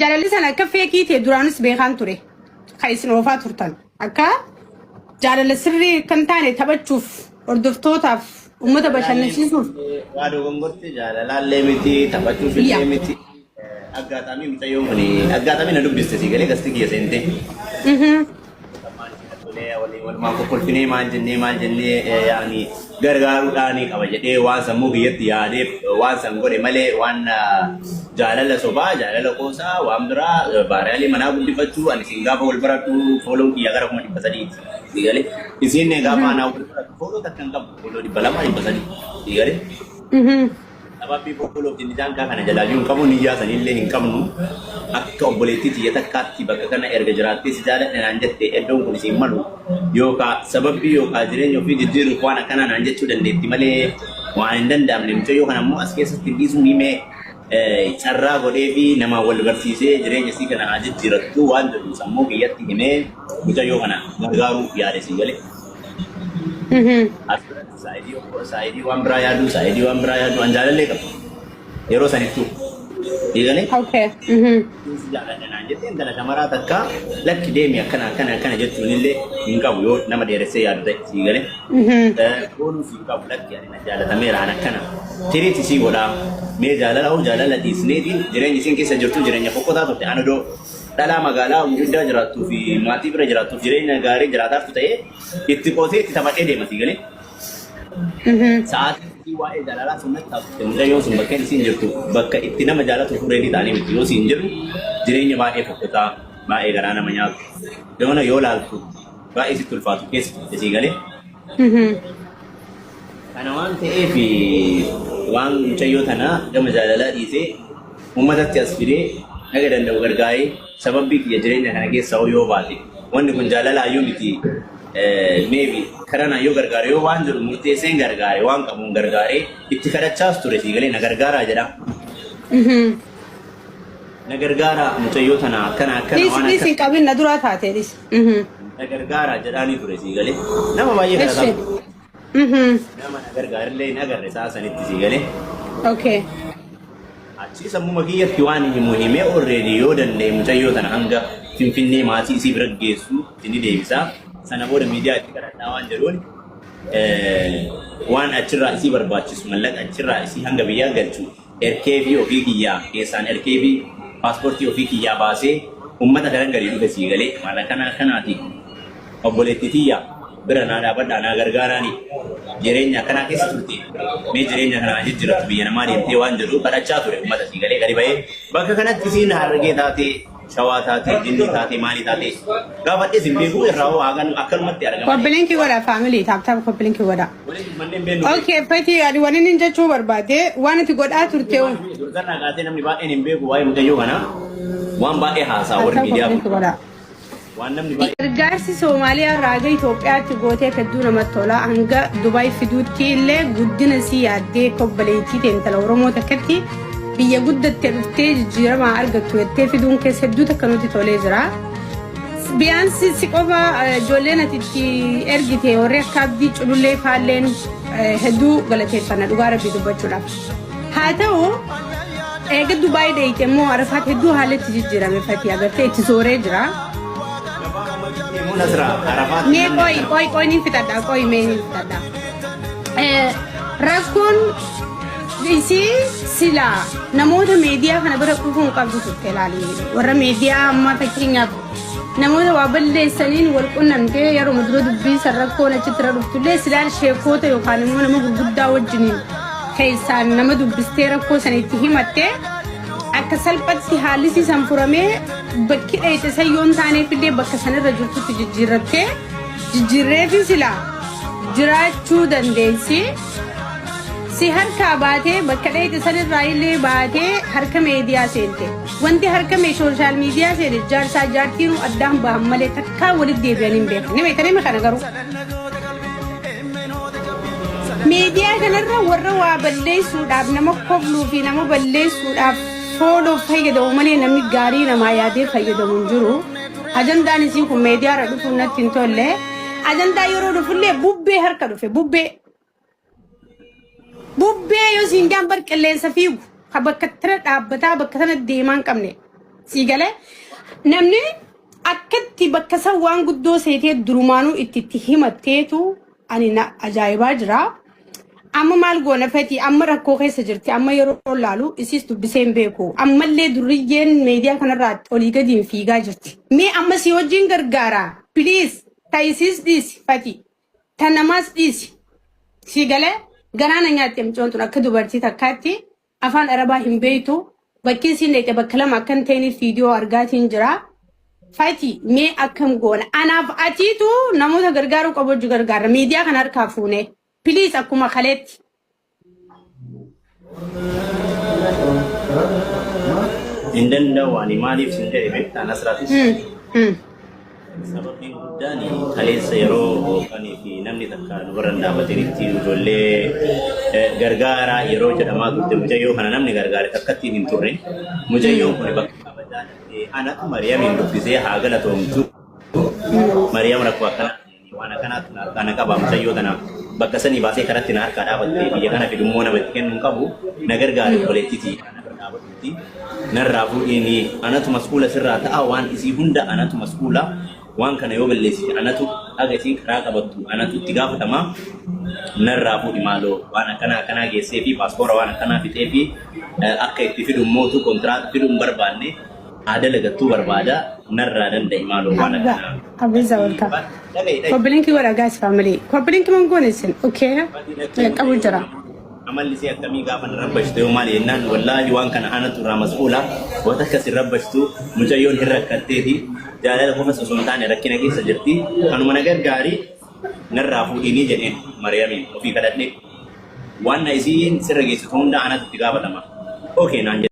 Jaalalli sana akka feekii ta'e duraanis beekaan ture. Kan isin oofaa turtan. Akka jaalala sirrii kan taane taphachuuf hordoftootaaf uummata bashannansiisuuf. Waa dogongorte jaalalaallee miti taphachuuf illee miti. Aggaataamii mucayyoon kun aggaataamii na dubbiste si galee gasti kiyya seentee. Walumaan kokkolfinee maal jennee maal jennee yaani gargaaruudhaan qaba jedhee waan sammuu kiyyatti yaadee waan san godhe malee waan jaalala sobaa jaalala qoosaa waan biraa baariyaalee manaa guddifachuu ani isin gaafa wal baradhu fooloon kiyya gara 300,000 si galee isiin gaafa anaa wal baradhu fooloo takka hin qabdu fooloo 200 300 si galee. Sababii follow fi daangaa kana jalaayyuu hin qabu niyyaa sanillee hin qabnu. Akka obboleettii tiyya takkaatti bakka kana erga jiraattee si jaaladhe naan jette iddoon kun isiin malu yookaa sababbii yookaa jireenya ofii jijjiiruuf waan akkanaa naan jechuu dandeetti malee waan hin danda'amne mucayyoo kana immoo as keessatti hin dhiisuu himee carraa godhee fi nama wal barsiisee jireenya isii kana haa jijjiirattu waan jedhu sammuu kiyyatti himee mucayyoo kana gargaaruu yaade sii galee. Saayidii saayidii waan biraa yaaduu saayidii waan biraa yaaduu an jaalallee qaba. Yeroo sanittuu. Eegalee. Okay. Si jaaladha naan jettee intala shamaraa takka lakki deemi akkana akkana akkana jechuun illee hin qabu yoo nama dheeressee yaadu ta'e sii galee. Boonuu si hin qabu lakki ani na jaalatameera an akkana. Tiriiti sii godhaa. Mee jaalala hoo jaalala dhiisneetiin jireenya isiin keessa jirtu jireenya fokkotaa turte an odoo dhalaa magaalaa gurguddaa jiraattuu fi maatii bira jiraattuuf jireenya gaarii jiraataartu ta'ee itti qoosee itti taphadhee deema sii galee. Sa'aatii isii waa'ee jaalalaa sun natti taasifte mucayyoon sun bakka isiin jirtu bakka itti nama jaalatu fureetii ta'anii miti yoo siin jedhu jireenya baay'ee fokkotaa baay'ee garaa nama nyaatu yoona yoo laaltu baay'ee sitti ulfaatu keessa turte sii galee. Kana waan ta'eef waan mucayyoo tanaa gama jaalalaa dhiisee uummatatti as fidee haga danda'u gargaaree sababbii kiyya jireenya kana keessa yoo baate wanni kun jaalalaayyuu miti maybe karanaa yoo gargaare yoo waan jedhu murteesseen gargaare waan qabuun gargaaree itti kadhachaas ture sii galee na gargaaraa jedha. Na gargaaraa mucayyoo tana akkana akkana Dhiisi waan dhiisi akkana hin qabin na duraa taatee dhiisi. Na gargaaraa jedhaanii ture sii galee nama baay'ee kadhataa ture. Nama na gargaarillee hin agarre sa'a sanitti sii galee. Achii sammuma kiyyatti waan himu himee already yoo danda'e mucayyoo tana hanga Finfinnee maatii isii bira geessu itti ni deebisa. Sana booda miidiyaa itti kadhadhaa waan jedhuun waan achirraa isii barbaachisu mallaqa achirraa isii hanga biyyaa galchu erkee fi ofii kiyyaa keessaan erkee fi paaspoortii ofii kiyyaa baasee uummata kanan gadi dhufe sii galee maal akkana akkanaati obboleettii tiyya bira naa dhaabadhaa naa gargaaraani jireenya akkanaa keessa turte mee jireenya kana haa jijjiirattu biyya namaa deemtee waan jedhu kadhachaa ture uummata sii galee gadi bahee bakka kanatti isiin harargee taatee shawaa taatee jinnii taatee maalii taatee gaafadhees hin beeku irraa hoo hagan akkanumatti argama. Copy link godha family tap tap copy link godha. Waliin manneen beeknu. Okay, Fati ani waan inni jechuu barbaade waan ati godhaa turte. Durgarraa kaasee namni baay'een hin beeku waa'ee mucayyoo kanaa waan baay'ee haasaa warri Tap tap miidiyaa copy link kun. godha. Waan namni baay'ee. Gargaarsi Soomaaliyaa irraa haga Itoophiyaatti gooteef hedduu namatti tola. Hanga Dubaay fiduutti illee guddina sii yaaddee akka obboleettii ta'e intala Oromoo takkatti biyya guddatte dhuftee jijjiirama argattu jettee fiduun keessa hedduu takka nutti tolee jira. Biyaansi si qofa ijoolleen ati itti ergite warri akka Abdii Culullee faalleen hedduu galateeffanna dhugaa rabbii dubbachuudhaaf. Haa ta'u eega Dubaay dheeyte immoo Arafaat hedduu haalli itti jijjiirame fatii agartee itti sooree jira. Deemuu Nasraa Arafaat. Mee qoy qoy qoy niin fixadha qoy mee niin fixadha. Rakkoon isii silaa namoota meediyaa kana bira dhufuu hin qabdu turte ilaali. Warra meediyaa amma fakkeenyaaf namoota waa balleessaniin wal qunnamtee yeroo dura dubbii san rakkoon achitti irra dhuftullee silaan sheekoota yookaan immoo nama gurguddaa wajjiniin keessaan nama dubbistee rakkoo san itti himattee akka salphatti haalli san furamee bakki dheeyxe san yoo hin taaneef illee bakka sanirra jirtutti jijjiirrattee jijjiirreefi silaa jiraachuu dandeessi. Si harkaa baatee bakka dheeyxe sanirraa illee baatee harka meediyaa seente. Wanti harka mee social media seene jaarsaa jaartiinuu addaan bahan malee takkaa walitti deebi'anii hin beekan. Ni beektanii kana garuu. Miidiyaa kanarra warra waa balleessuudhaaf nama kofluu fi nama balleessuudhaaf fooloo fayyadamu malee namni gaarii namaa yaadee fayyadamu hin jiru. Ajandaan isii kun miidiyaarra dhufuun natti hin tolle. Ajandaa yeroo dhufullee bubbee harka dhufe bubbee. Bubbee yoo siin jaan bar qilleensa fiigu ka bakka tana dhaabbataa bakka tana deemaa hin qabne. Sii galee namni akkatti bakka san waan guddoo seetee durumaanuu itti itti himatteetu ani na ajaa'ibaa jira. Amma maal goona Fati? Amma rakkoo keessa jirti. Amma yeroo laalu isiis dubbisee hin beeku. Ammallee durriyyeen meediyaa kanarraa olii gadiin fiigaa jirti. Mee amma si wajjin gargaara. Please ta isiis dhiisi Fati. Ta namaas dhiisi. Si galee garaa na nyaatte mucoon tun akka dubartii takkaatti afaan Arabaa hin beektu. Bakki isiin dheeyxe bakka lama akka hin ta'iniif viidiyoo argaatiin jira. Fati mee akkam goona? Anaaf atiitu namoota gargaaruu qabu hojii gargaara. Miidiyaa kana harkaa fuunee. Please akkuma kaleetti. Hin danda'u ani maaliif sin jedhe beektaa Nasraatis. Sababiin guddaan kaleessa yeroo kanii fi namni takka nu bira hin dhaabatinitti ijoollee gargaaraa yeroo jedhamaa turte mucayyoo kana namni gargaare takkatti hin turre. Mucayyoon kun bakka kabajaa dhabdee anatu Mariyamiin dubbisee haa galatoomtu. Mariyam rakkoo akkanaa waan akkanaatu na harkaa na qaba mucayyoo tana bakka sanii baasee karatti na harkaa dhaabatte biyya kana fidummoo nama itti kennu hin qabu na gargaari obboleettitii na bira dhaabatutti narraa fuudhiini anatu mas'uula sirraa ta'a waan isii hunda anatu mas'uula waan kana yoo balleessite anatu haga isiin karaa qabattu anatu itti gaafatama narraa fuudhi maaloo waan akkanaa akkanaa geessee fi paaspoora waan akkanaa fixee fi akka itti fidummootu kontiraata fiduu hin barbaanne haa dalagattuu barbaada narraa danda'i maaloo waan Abba, akkanaa. Abiza welcome. Dhaga'i dhaga'i. Copy link godha guys family. Copy link man goone isin. Okay. Qabu jira. Amalli isii akkamii gaafa na rabbashtu yoo maali jennaan wallaahi waan kana anatu irraa mas'uula wanta akkas hin rabbashtu mucayyoon hin rakkatteeti jaalala qofas osoo hin taane rakkina keessa jirti kanuma na gargaari narraa fuudhiinii jedheen Mariyamiin ofii kadhadhe waan na isiin sirra geessitu hunda anatu itti gaafatama. Okay naan jedhe.